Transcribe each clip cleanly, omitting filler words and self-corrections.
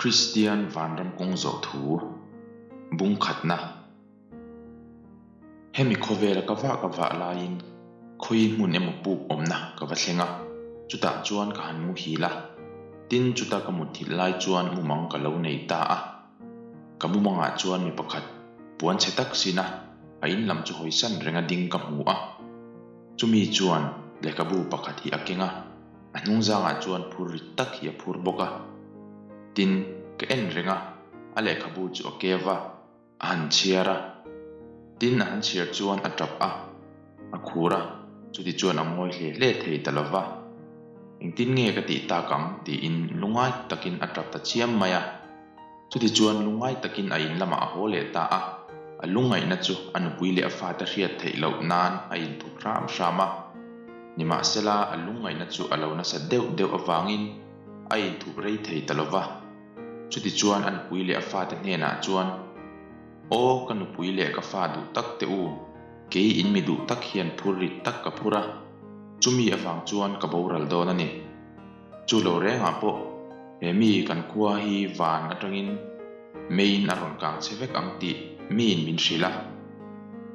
Kristian Vanram kawng zawh thu bung khatna. Hemi khawvela ka vah ka vah laiin khawi hmun emaw puk awmna ka va thleng a, chutah chuan ka han muhil a. Tin, chuta ka mutthilh lai chuan mumang ka lo nei ta a. Ka mumangah chuan mi pakhat puan chhe tak sin a, a in lam chu hawisan renga ding ka hmu a. Chumi chuan lehkhabu pakhat hi a keng a, a hnungzangah chuan phur rit tak hi a phur bawk a. Tin, ka en reng a, a lehkhabu chu a kev a, a han chhiar a. Tin, a han chhiar chuan a tap a, a khur a, chuti chuan a ngawi hle hle thei ta lo va. Engtin nge ka tih tak ang? tiin lungngai takin a tap ta chiam mai a. Chutichuan lungngai takin a in lamah a haw leh ta a, a lungngaihna chu a nupui leh a fate hriat theih loh nan a inthup hram hram a. Nimahsela, a lungngaihna chu a lo nasa deuh deuh avangin a inthup rei thei ta lo va. Chutichuan a nupui leh a fate hnenah chuan, Aw, ka nupui leh ka fa duh tak te u, kei in mi duh tak hian phur rit tak ka phur a, chumi avang chuan ka boral dawn a ni. Chu lo rengah pawh he mi kan khua hi van atangin meiin a rawn kang che vek ang tih miin min hrilh a.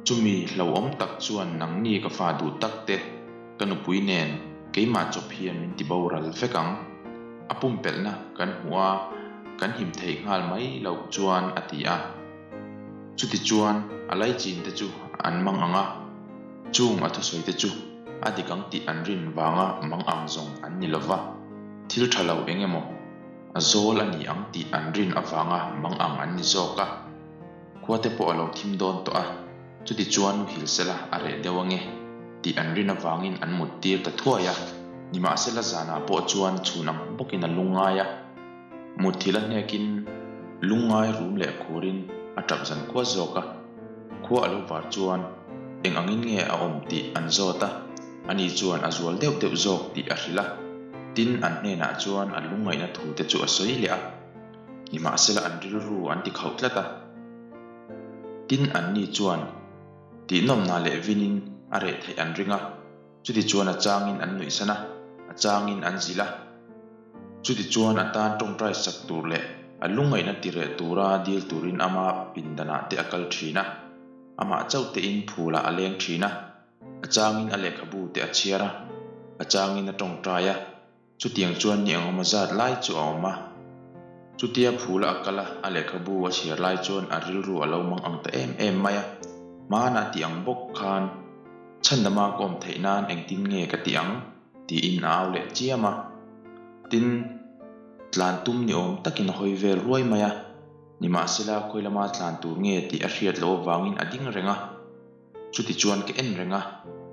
Chumi hlauhawm tak chuan nangni ka fa duh tak te ka nupui nen keimah chawp hian min ti boral vek ang. A pumpelhna kan hmuh a, kan him theih nghal mai loh chuan a ti a. Chutichuan a laichin te chu an mang ang a, chung a thusawi te chu a dik ang tih an rin vanga mang ang zawng an ni lova, thil tha lo eng emaw a zawl a ni ang tih an rin avanga mang ang an ni zawk a. Khua te pawh a lo thim dawn tawh a, chutichuan muhil sela a reh deuh ange tih an rin avangin an mut tir ta thuai a. Nimahsela zanah pawh chuan chhun ang bawkin a lungngai a. Mutthil a hnekin lungngai rum leh khurin a tap zan khua zawk a, khua a lo var chuan eng angin nge a awm tih an zawt a, ani chuan a zual deuh deuh zawk tih a hrilh a, tin an hnenah chuan a lungngaihna thu te chu a sawi leh a, nimahsela an rilru an ti khauh tlat a. Tin anni chuan tihnawmna leh vinin a reh theih an ring a. Chutichuan a changin an nuihsan a, a changin an zilh a. Chutichuan a tan tawngtai sak tur leh a lungngaihna tireh tura dil turin ama pindanah te a kal thin a. Amah chauh tein phulah a leng thin a, a changin a lehkhabu te a chhiar a, a changin a tawngtai a. Chutiang chuan ni engawma zat lai chu a awm a. Chutia phula a kal a, a lehkhabu a chhiar lai chuan a rilru a lo mang ang ta em em mai a. Hmanah tih ang bawk khan chhandama ka awm theih nan engtin nge ka tih ang? tiin a au leh chiam a. Tin, tlan tum ni awm takin a hawi vel ruai mai a. Nimahsela khawi lama tlan tur nge tih a hriat loh avangin a ding reng a. Chutichuan ka en reng a,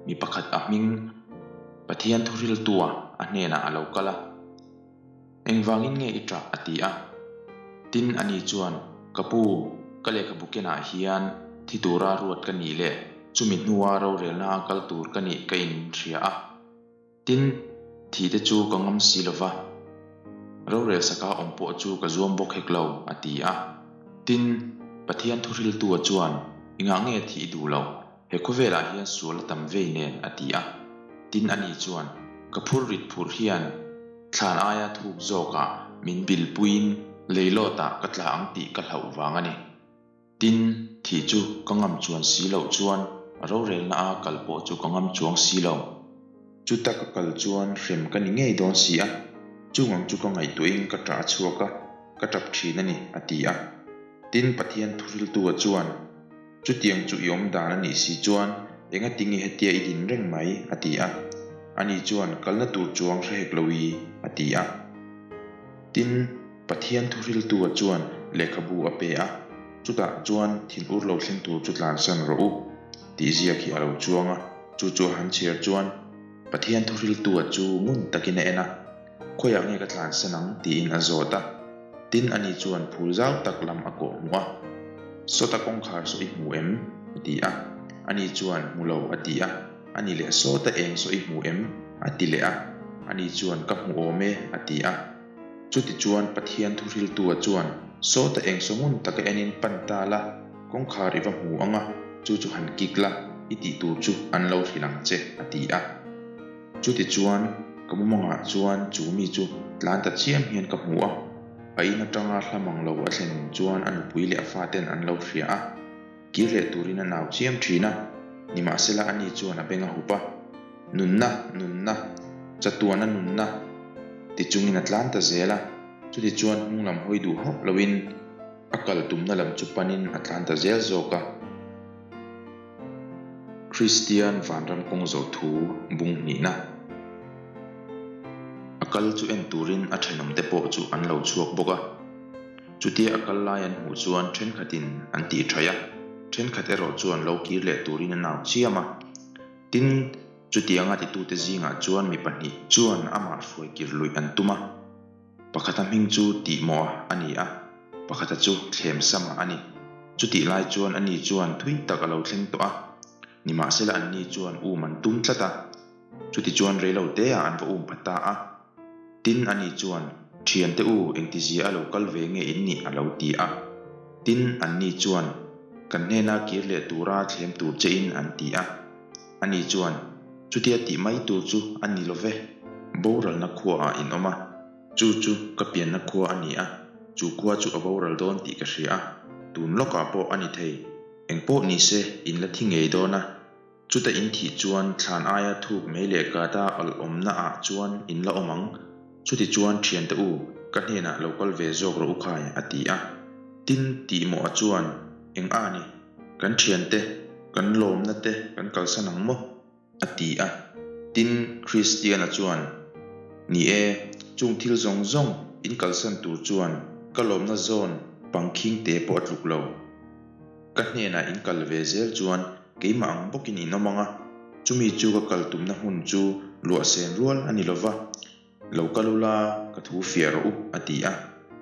mi pakhat a hming Pathian thuhriltua a hnenah a lo kal a. Engvangin nge i ṭah? a ti a. Tin, ani chuan, Ka pu, ka lehkhabu kenah hian thi tura ruat ka nih leh chumi hnua rorelna a kal tur ka nih ka inhria a. Tin, thi te chu ka ngam si lo va, rorel saka awm pawh chu ka zuam bawk hek lo, a ti a. Tin, Pathian thuhriltua chuan, Engah nge thi i duh loh? He khawvelah hian sual a tam vei nen, a ti a. Tin, ani chuan, Ka phur rit phur hian thlan aia thuk zawkah min bilpuiin leilawtah ka tla ang tih ka hlauh vang a ni. Tin, thih chu ka ngam chuan si loh chuan rorelna a kal pawh chu ka ngam chuang si lo. Chuta ka kal chuan hrem ka ni ngei dawn si a, chung ang chu ka ngaihtuahin ka ṭah a chhuak a, ka ṭap ṭhin a ni, a ti a. Tin, Pathian thuhriltua chuan, Chutiang chu i awm dan a nih si chuan engatinge hetia i din reng mai? a ti a. Ani chuan, Kalna tur chuang hre hek lo i, a ti a. Tin, Pathian thuhriltua chuan lehkhabu a pe a, chutah chuan thinur lo thleng tur chu tlansan rawh u tih ziak hi a lo chuang a, chu chu a han chhiar chuan Pathian thuhriltua chu ngun takin a en a, Khawiah nge ka tlansan ang? tiin a zawt a. Tin, ani chuan phul zau tak lam a kawh hmuh a, Sawta kawngkhar saw i hmu em? a ti a. Ani chuan, Hmu lo, a ti a. Ani leh, Sawta eng saw i hmu em? a ti leh a. Ani chuan, Ka hmu awm e, a ti a. Chutichuan Pathian thuhriltua chuan, Sawta eng saw ngun taka enin pan ta la, kawngkhar i va hmu ang a, chu chu han kik la, i tih tur chu an lo hrilh ang che, a ti a. Chutichuan ka mumangah chuan chu mi chu tlan ta chiam hian ka hmu a. A in atanga hla mang lo a thlen chuan a nupui leh a faten an lo hria a, kir leh turin a nau chiam thin a, nimahsela ani chuan a beng a hup a, Nunna, nunna, chatuana nunna ti chungin a tlan ta zel a, chutichuan hnung lam hawi duh hauh loin a kal tumna lam chu panin a tlan ta zel zawk a. Kristian vanram kawng zawh thu bung hnihna. A kal chu en turin a thenawmte pawh chu an lo chhuak bawk a. Chutia a kal lai an hmuh chuan thenkhatin an tih thaih a, thenkhat erawh chuan lo kir leh turin an au chiam a. Tin, chutianga titute zingah chuan mi pahnih chuan amah hruai kir luih an tum a. Pakhata hming chu Tihmawha a ni a, pakhata chu Thlemsama a ni. Chutih lai chuan ani chuan thui tak a lo thleng tawh a, nimahsela anni chuan um an tum tlat a. Chutichuan reilo teah an va um pha ta a. Tin, ani chuan, Thiante u, engtizia a lo kal ve nge in nih? a lo ti a. Tin, anni chuan, Kan hnena kir leh tura thlem tur che in an ti a. Ani chuan, Chutia tih mai tur chu a ni lo ve. Boralna khuaah in awm a, chu chu ka pianna khua a ni a, chu khua chu a boral dawn tih ka hria a, tun lawkah pawh a ni thei. Engpawh ni se, in la thi ngei dawn a. Chuta in thih chuan thlan aia thuk mei leh kata alh awmna ah chuan in la awm ang. Chuti chuan thiante u, ka hnenah lo kal ve zawk rawh u khai, a ti a. Tin, tihmawh a chuan, Eng a ni? Kan thiante, kan lawmna te kan kalsan ang maw? a ti a. Tin, Kristiana chuan, Ni e, chung thil zawng zawng in kalsan tur chuan ka lawmna zawn pangkhing te pawh a tluk lo. Ka hnenah in kal ve zel chuan keimah ang bawkin in awm ang a, chumi chu ka kal tumna hmun chu luah sen rual a ni lo va, Lo kal ula, ka thu fiah rawh u, a ti a.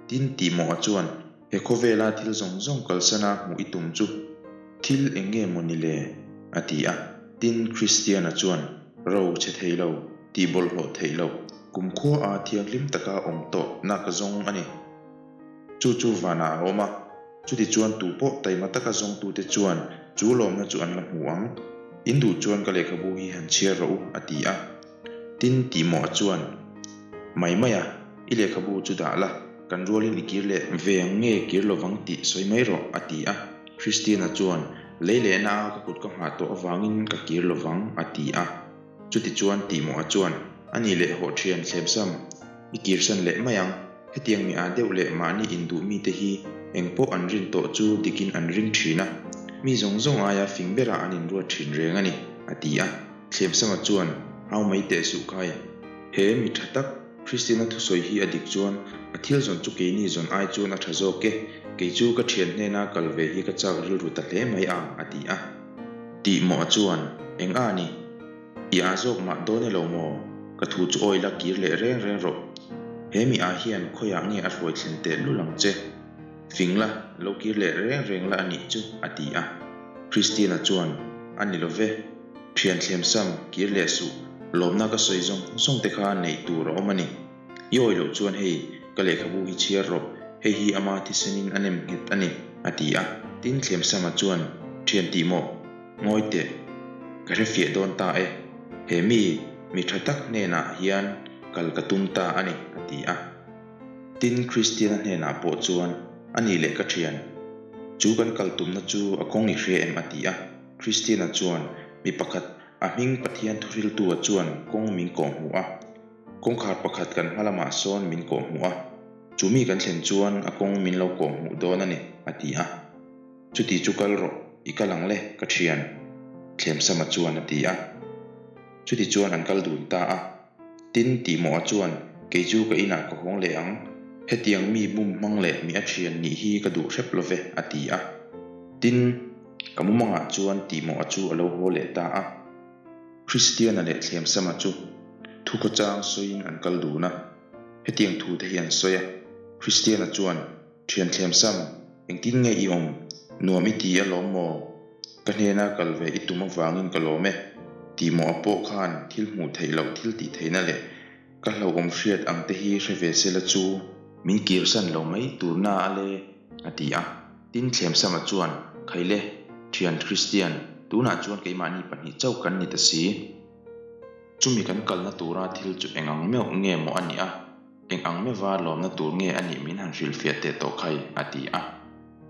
Tin, Tihmawha chuan he khawvela thil zawng zawng kalsana hmuh i tum chu thil eng nge maw ni le? a ti a. Tin, Kristiana chuan, Ro chhe thei lo, tih bawlhhlawh theih loh, kumkhua a thianghlim taka awm tawhna ka zawng a ni. Chu chu vanah a awm a, chutichuan tu pawh taima taka zawngtute chuan chu lawmna chu an la hmu ang. In duh chuan ka lehkhabu hi han chhiar rawh u, a ti a. Tin, tihmawh chuan, Mai mai a, i lehkhabu chu dah la, kan rualin i kir leh ve ang nge kir lovang tih sawi mai rawh, a ti a. Christiana chuan, Lei lehna a ka kut ka nghah tawh avangin ka kir lovang, a ti a. Chutichuan tihmawh chuan, A nih leh hawh thian thlemsam, i kirsan leh mai ang. Hetiang mi ah deuh leh mahni induh mite hi eng pawh an rin tawh chu dikin an ring thin a, mi zawng zawng aia fing berah an inruat thin reng a ni, a ti a. Thlemsama chuan, Hau mai teh suh khai. He mi tha tak, Christina thusawi hi a dik chuan a thil zawn chu keini zawn ai chuan a tha zawk e, kei chu ka thian hnena kal ve hi ka chak rilru ta hle mai ang, a ti a. Tihmawh chuan, Eng a ni? I ah zawk mah dawn e lo maw? Ka thu chu awi la kir leh reng reng rawh. He mi ah hian khawiah nge a hruai thlen teh lul ang che? Fing la, lo kir leh reng reng la a nih chu, a ti a. Christina chuan, A ni lo ve. Thian thlemsam, kir leh suh. Lawmna ka sawi zawng zawng te kha neih tur a awm a ni. I awi loh chuan hei, ka lehkhabu hi chhiar rawh, hei hi ama thisenin a nem nghet a ni, a ti a. Tin, Thlemsama chuan, Thian tih maw? Ngawi teh, ka hre fiah dawn ta e. He mi, mi tha tak hnenah hian kal ka tum ta a ni, a ti a. Tin, Kristiana hnenah pawh chuan, A nih leh ka thian, chu kan kal tumna chu a kawng i hria em? a ti a. Kristiana chuan, Mi pakhat, a hming Pathian thuhriltua chuan kawng min kawhhmuh a. Kawngkhar pakhat kan hma lamah sawn min kawhhmuh a, chu mi kan thlen chuan a kawng min lo kawhhmuh dawn a ni, a ti a. Chuti chu kal rawh, i kal ang le, ka thian, Thlemsama chuan a ti a. Chuti chuan an kal dun ta a. Tin, Tihmawha chuan, Kei chu ka inah ka hawng leh ang, hetiang mi bum hmang leh mi a thian nih hi ka duh hrep lo ve, a ti a. Tin, ka mumangah chuan Tihmawha chu a lo haw leh ta a. Kristiana leh Thlemsama chu thukhawchang sawiin an kal dun a, hetiang thu te hi an sawi a, Kristiana chuan, Thian Thlemsam, engtin nge i awm? Nuam i ti alawm maw? Ka hnena kal ve i tum avangin ka lawm e, tih mawh a pawh khan thil hmuh theih loh thil tih theihna leh ka hlauhawm hriat ang te hi hre ve se la chu, min kirsan lo mai tur na a le, a ti a. Tin, Thlemsama chuan, Khaile, thian Kristian, tunah chuan keimahni pahnih chauh kan ni ta si. Chumi kan kalna tura thil chu eng ang meuh nge maw a nih a? Eng ang meuha lawmna tur nge a nih min han hrilhfiah teh tawh khai, a ti a.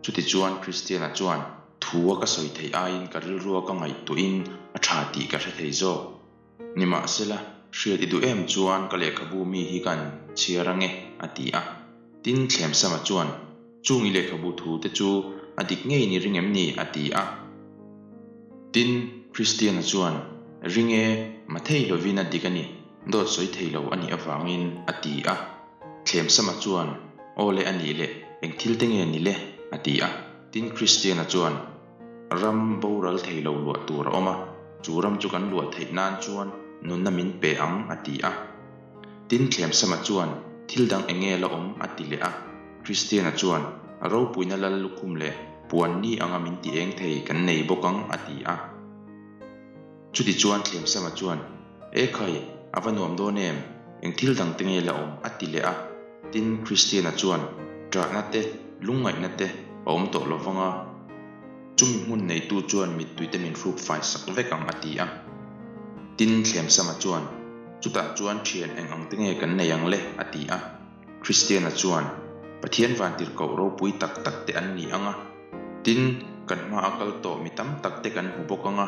Chutichuan Kristiana chuan, Thua ka sawi theih aiin ka rilrua ka ngaihtuahin a tha tih ka hre thei zawk. Nimahsela, hriat i duh em chuan ka lehkhabu mi hi kan chhiar ange, a ti a. Tin, Thlemsama chuan, Chung i lehkhabu thu te chu a dik ngeiin i ring em ni? a ti a. Tin, Kristiana chuan, Ring e, mathei lovin a dik a ni, dawt sawi thei lo a nih avangin, a ti a. Thlemsama chuan, Aw le a nih leh, eng thil te nge ni le? a ti a. Tin, Kristiana chuan, Ram boral thei lo luah tur a awm a, chu ram chu kan luah theih nan chuan nunna min pe ang, a ti a. Tin, Thlemsama chuan, Thil dang eng nge la awm? a ti leh a. Kristiana chuan, A ropuina lal lukhum leh puan ni anga min ti eng thei kan nei bawk ang, a ti a. Chutichuan Thlemsama chuan, E khai, a va nuam dawn em? Eng thil dang te nge la awm? a ti leh a. Tin, Kristiana chuan, Ṭahna te, lungngaihna te a awm tawh lo vang a. Chumi hmun neitu chuan mittuite min hruk fai sak vek ang, a ti a. Tin, Thlemsama chuan, Chutah chuan ṭhian eng ang te nge kan nei ang le? a ti a. Kristiana chuan, Pathian vantirhkoh ropui tak tak te an ni ang a, tin, kan hma a kal tawh mi tam tak te kan hmu bawk ang a,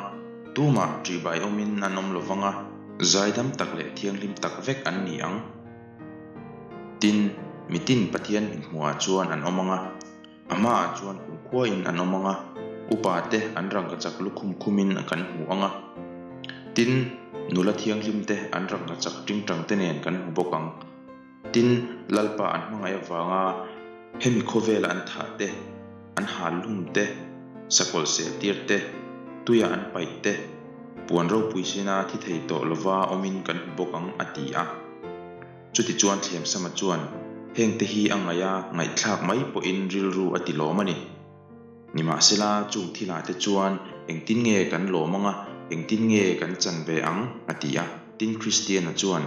tumah ṭihbai awmin an awm lo vang a, zaidam tak leh thianghlim tak vek an ni ang. Tin, mitin Pathian inhmuhah chuan an awm ang a, A hmaah chuan kumkhuain an awm ang a, upa te an rangkachak lukhum khumin kan hmu ang a. Tin, nula thianghlim te an rangkachak tingtang te nen kan hmu bawk ang. Tin, Lalpa an hmangaih avanga hemi khawvela an thah te, an hal lum te, sakawlh seh tir te, tuia an paih te, puan ropui sina thi thei tawh lova awmin kan hmu bawk ang, a ti a. Chutichuan Thlemsama chuan hengte hi a ngaih a ngaihthlak mai pawhin rilru a ti lawm a ni. Nimahsela chung thilah te chuan engtin nge kan lawm ang a, engtin nge kan chan ve ang? a ti a. Tin Kristiana chuan,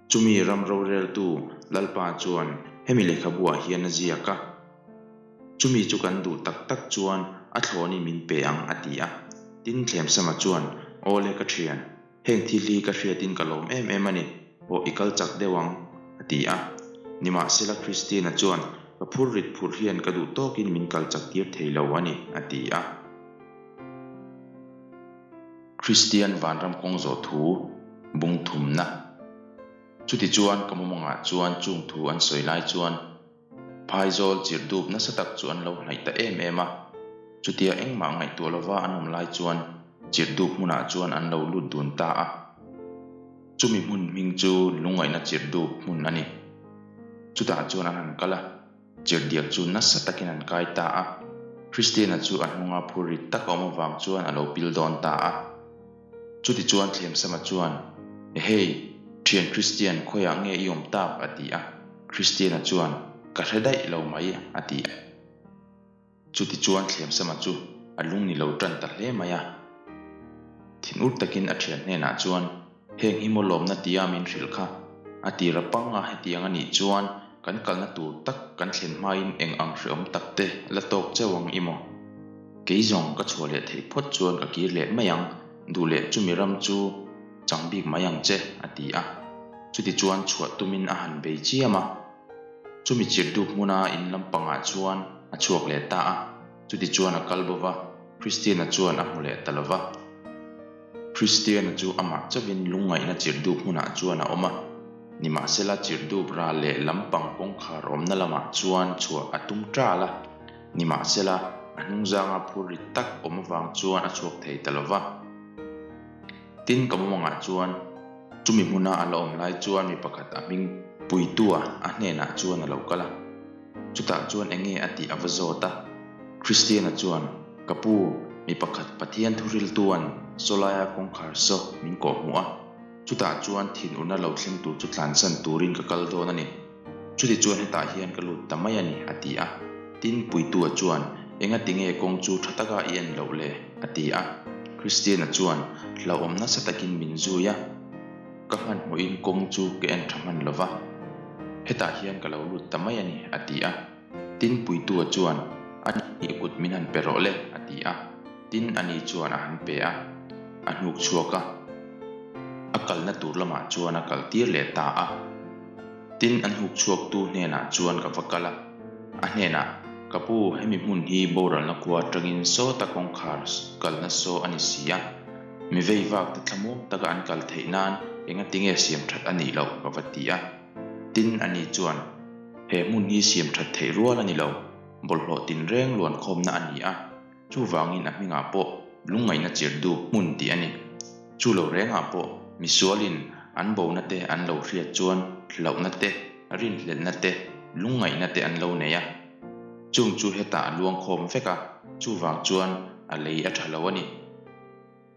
Chumi ram roreltu Lalpa chuan hemi lehkhabuah hian a ziak a. Chumi chu kan duh tak tak chuan a thlawnin min pe ang, a ti a. Tin Thlemsama chuan, Awle ka thian. Heng thil hi ka hriatin ka lawm em em a ni, aw i kal chak deuh ang, a ti a. Nimahsela Christina chuan, Ka phur rit phurh hian ka duh tawkin min kal chak tir thei lo a ni, a ti a. Kristian vanram kawng zawh thu bung thumna. Chutichuan ka mumangah chuan chung thu an sawi lai chuan, Phaizawl chirhdup nasa tak chu an lo hnaih ta em em a, chutia engmah ngaihtuah lova an awm lai chuan chirhdup hmunah chuan an lo lut dun ta a. Chumi hmun hming chu lungngaihna chirhdup hmun a ni. Chutah chuan an han kal a, chirhdiak chu nasa takin an kai ta a. Christiana chu a hnunga phur rit tak a awm avang chuan a lo pil dawn ta a. Chutichuan Thlemsama chuan, Ehei, thian Kristian, khawiah nge i awm tak? a ti a. Kristiana chuan, Ka hre daih lo mai, a ti a. Chutichuan Thlemsama chu a lung ni lo tan ta hle mai a. Thinur takin a thian hnenah chuan, Heng hi maw lawmna tia min hrilh kha? A ti ra pang a, hetiang a nih chuan kan kalna tur tak kan thlen hmain eng ang hreawm tak te la tawk cheu ang i maw? Kei zawng ka chhuah leh theih phawt chuan ka kir leh mai ang, duh leh chumi ram chu chang bik mai ang che, a ti a. Chutichuan chhuah tumin a han bei chiam a. Chumi chirhdup hmuna in lampangah chuan a chhuak leh ta a. Chutichuan a kal bo va, Christiana chuan a hmu leh ta lo va. Christiana chu amah chauhin lungngaihna chirhdup hmunah chuan a awm a. Nimahsela chirhdup ral leh lampang kawngkhar awmna lamah chuan chhuah a tum ṭal a. Nimahsela a hnungzanga phur rit tak awm avang chuan a chhuak thei ta lo va. Tin, ka mumangah chuan chumi hmuna a la awm lai chuan mi pakhat a hming puitua a hnenah chuan a lo kal a. Chutah chuan eng nge a tih a va zawt a. Christiana chuan, Ka pu, mi pakhat Pathian thuhriltuan sawlaia kawngkhar saw min kawhhmuh a. Chutah chuan thinurna lo thleng tur chu tlansan turin ka kal dawn a ni. Chuti chuan hetah hian ka lut ta mai a ni, a ti a. Tin, Puitua chuan, Engati nge kawng chu tha taka i en loh le? a ti a. Christiana chuan, Hlauhawm nasa takin min zui a. Ka hmanhmawhin kawng chu ka en tha hman lo va, hetah hian ka lo lut ta mai a ni, a ti a. Tin, Puitua chuan, A ni kut min han pe rawh le, a ti a. Tin, ani chuan a han pe a, a hnuk chhuak a. A kalna tur lamah chuan a kal tir leh ta a. Tin, an huk chhuaktu hnenah chuan ka va kal a, a hnenah, Ka pu, hemi hmun hi boralna khua atangin sawta kawngkhar kalna saw a ni si a, mi vei vak te thlamuang taka an kal theih nan engatinge siam that a nih loh? ka va ti a. Tin, ani chuan, He hmun hi siam that theih rual a ni lo, bawlhhlawh tinreng luankhawmna a ni a. Chuvangin a hmingah pawh lungngaihna chirh dup hmun tih a ni. Chu lo rengah pawh misualin an bona te an lo hriat chuan hlauhna te, rinhlelhna te, lungngaihna te an lo nei a. Chung chu hetah a luangkhawm vek a, chuvang chuan a lei a tha lo a ni.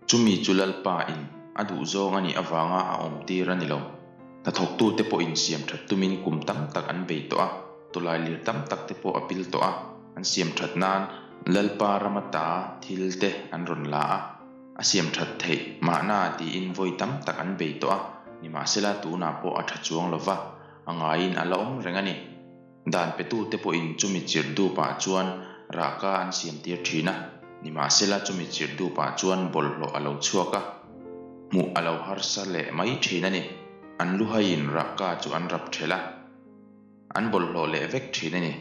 Chumi chu Lalpa in a duhzawng a nih avanga a awm tir a ni lo. Hnathawktute pawhin siam that tumin kum tam tak an bei tawh a, tawlai lir tam tak te pawh a pil tawh a, an siam that nan Lalpa rama ta thil te an rawn la a, a siam that theih mahna tiin vawi tam tak an bei tawh a, nimahsela tunah pawh a tha chuang lova, a ngaiin a la awm reng a ni. Dan petute pawhin chumi chirh dupah chuan rahka an siamtir thin a, nimahsela chumi chirh dupah chuan bawlhhlawh a lo chhuak a, hmuh a lo harsa leh mai thin a ni. An luhaiin rahka chu an rap thelh a, an bawlhhlawh leh vek thin a ni.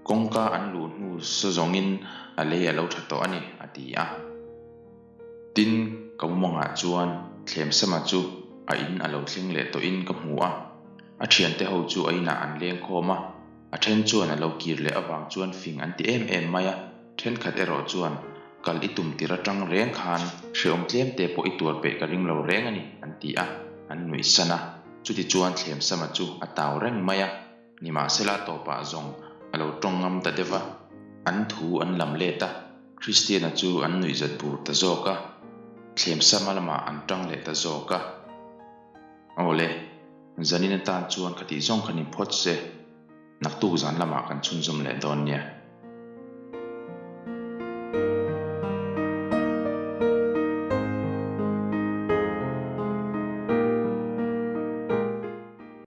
Kawngka an luh hnu sa zawngin a lei a lo tha tawh a ni, a ti a. Tin, ka mumangah chuan Thlemsama chu a in a lo thleng leh tawhin ka hmu a. A thiante ho chu a inah an leng khawm a, a then chuan a lo kir leh avang chuan fing an ti em em mai a, thenkhat erawh chuan kal i tum tir atang reng khan hrehawm tlem te pawh i tuar peih ka ring lo reng a ni an ti a, an nuih san a. Chutichuan Thlemsama chu a tau reng mai a. Nimahsela tawpah zawng a lo tawng ngam ta deuh a, an thu an lam let a, Kristiana chu an nuihzat bur ta zawk a, thlemsama lamah an tang leh ta zawk a. Awle, zanin atan chuan khatih zawng kha ni phawt se, naktuk zan lamah kan chhunzawm leh dawn nia.